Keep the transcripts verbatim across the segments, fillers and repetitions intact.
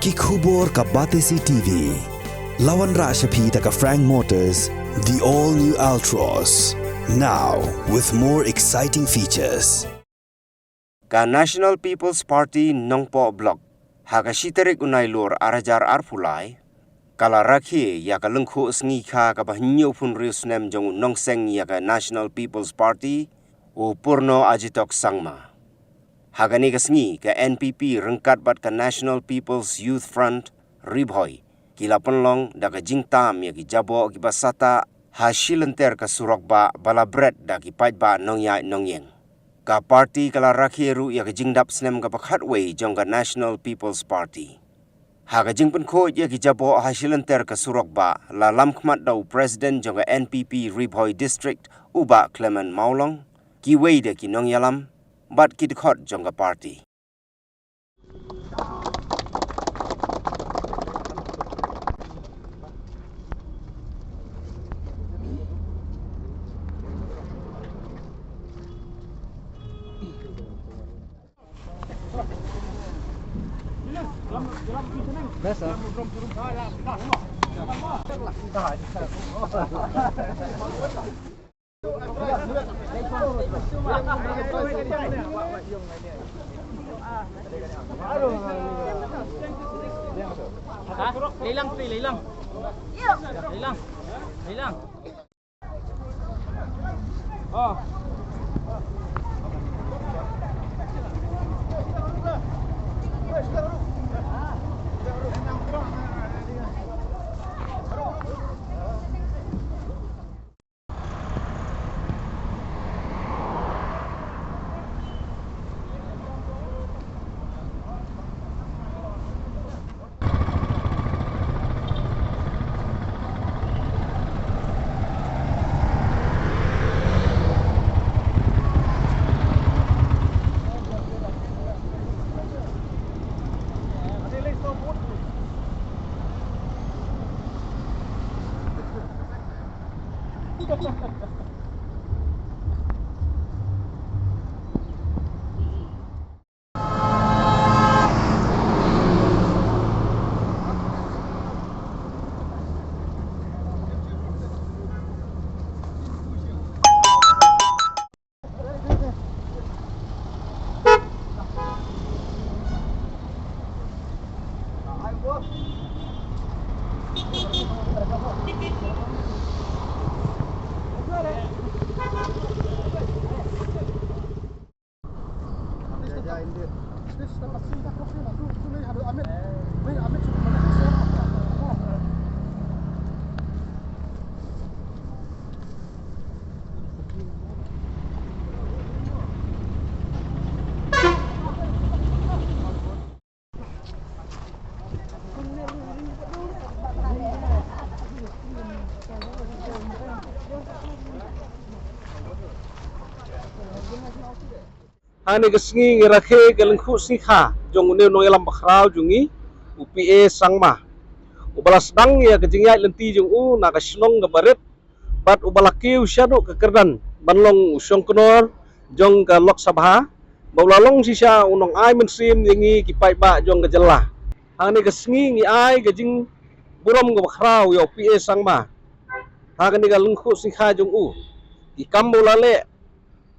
Ki khubor ka Batesi T V. La wanrah sha phi da ka Frank Motors, the all new Altroz. Now with more exciting features. Ka National People's Party Nongpoh Block, ha ka shi tarik u Nailur ar hajar arphew lai, ka la rakhe ïa ka lyngkhuh sngi kha kaba hynñiewphew hynriew snem jong u nongseng ïa ka National People's Party, u Purno Ajitok Sangma. Ha kane ka sngi, ka N P P ryngkat bad ka National People's Youth Front, Ri Bhoi, ki la pynlong da ka jingtam ïa ki jaboh kiba sah ha shi lynter ka surok bah ba la bret da ki paidbah nongïaid nongïeng. Ka party ka la rakhe ruh ïa ka jingdap snem kaba khatwei jong ka National People's Party. Ha ka jingpynkhuid ïa ki jaboh ha shi lynter ka surok bah, la lam khmat da u President jong ka N P P Ri Bhoi District, u Bah Clement Mawlong, kiwei de ki nongïalam bad ki dkhot jong ka party. Ha? Leilang, pre, leilang. Leilang. Leilang. Oh. Hangne ka sngi ngi rakhe ka lyngkhuh sngi kha jong une u nongïalam bakhraw jong ngi, u P A Sangma, uba la sdang ïa ka jingïaid lynti jong u na ka shnong kaba rit, bad uba la kiew shaduh ka kyrdan ban long u shongknor jong ka Lok Sabha, ba u la long shisha u nongai mynsiem ïa ngi ki paidbah jong ka jylla. Hangne ka sngi ngi ai ka jingburom kaba khraw ïa u P A Sangma ha kane ka lyngkhuh sngi kha jong u. Ki kam ba u la leh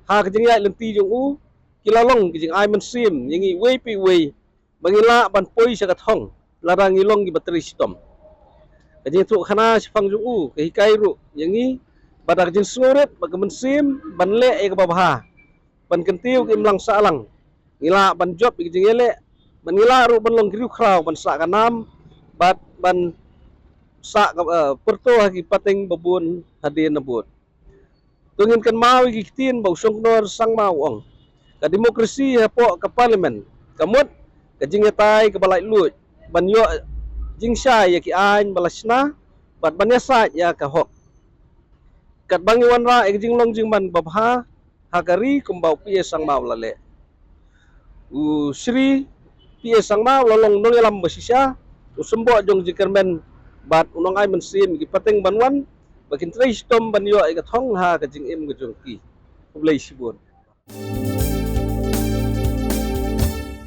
ha ka jingïaid lynti jong u ki la long ka jingai mynsiem ïa ngi iwei pa iwei, ba ngi lah ban poi sha ka thong lada ngi long kiba trei shitom. Ka jingïathuhkhana shaphang jong u ka hikai ruh ïa ngi ba da ka jingsngewrit bad ka mynsiem ban leh ïa kaba bha, ban kyntiew ka imlang sahlang, ngi lah ban jop ïa ka jingïaleh, ban, ngi lah ruh ban long ki riewkhraw ban sah ka nam bad ban sah ka, eh, pyrto ha ki pateng babun hadien nabud. To ngin kynmaw ïa ki ktien ba u shongknor Sangma u ong, ka demokrasi hapoh ka parliament ka mut ka jingïatai kaba laitluid ban ïoh jingshai ïa ki aiñ ba la shna bad ban ïasaid ïa ka hok. Katba ngi wanrah ïa ka jinglong jingman babha ha ka ri kumba u P A Sangma u la leh. U Shri P A Sangma u la long nongïalam ba shisha, u symboh jong jingkyrmen bad u nongai mynsiem ïa ki pateng ban wan ba kin trei shitom ban ïoh ïa ka thong ha ka jingim ka jong ki. Khublei shibun.